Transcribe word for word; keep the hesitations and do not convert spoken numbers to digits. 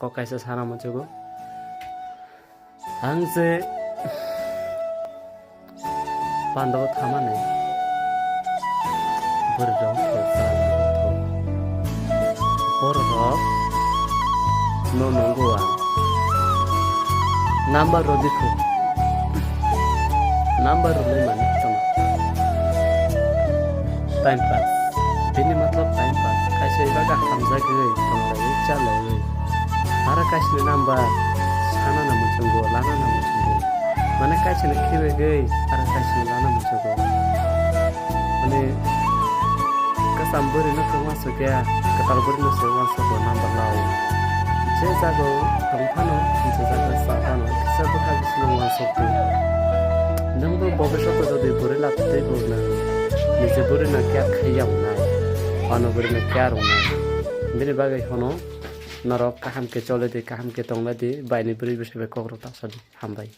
kok kaisa sana muchugo. Ang je pando thamani bwrwirok khe chal thok. Bororok no nungo ang. Number rw di thok. Number rwlai mani tamo. Time pass. Bini matlab time pass. Kaisa ibaga hamjagwi tonglaiwi chalaiwi. Aro kaisini number sanana muchungo, lanana muchungo. Mane kaisini khiwegwi aro kaisini lana muchungo. Mane kasam bwrwino khe uansukya, kwtal bwrwino se uansukgo number lao. Je jago tong phano, je jago cha phano, kisa bwkha bisino uansukdi. Nwngbo bobishoto jodi bwrwi lab tei bo nwng niji bwrwino care khaiya wngnai, ano bwrwino care wngnai. Bini bagwi hwno norok kaham khe cholidi, kaham khe tonglaidi, baini bwrwi bwsai bai kokrok ta sadi. Hambai.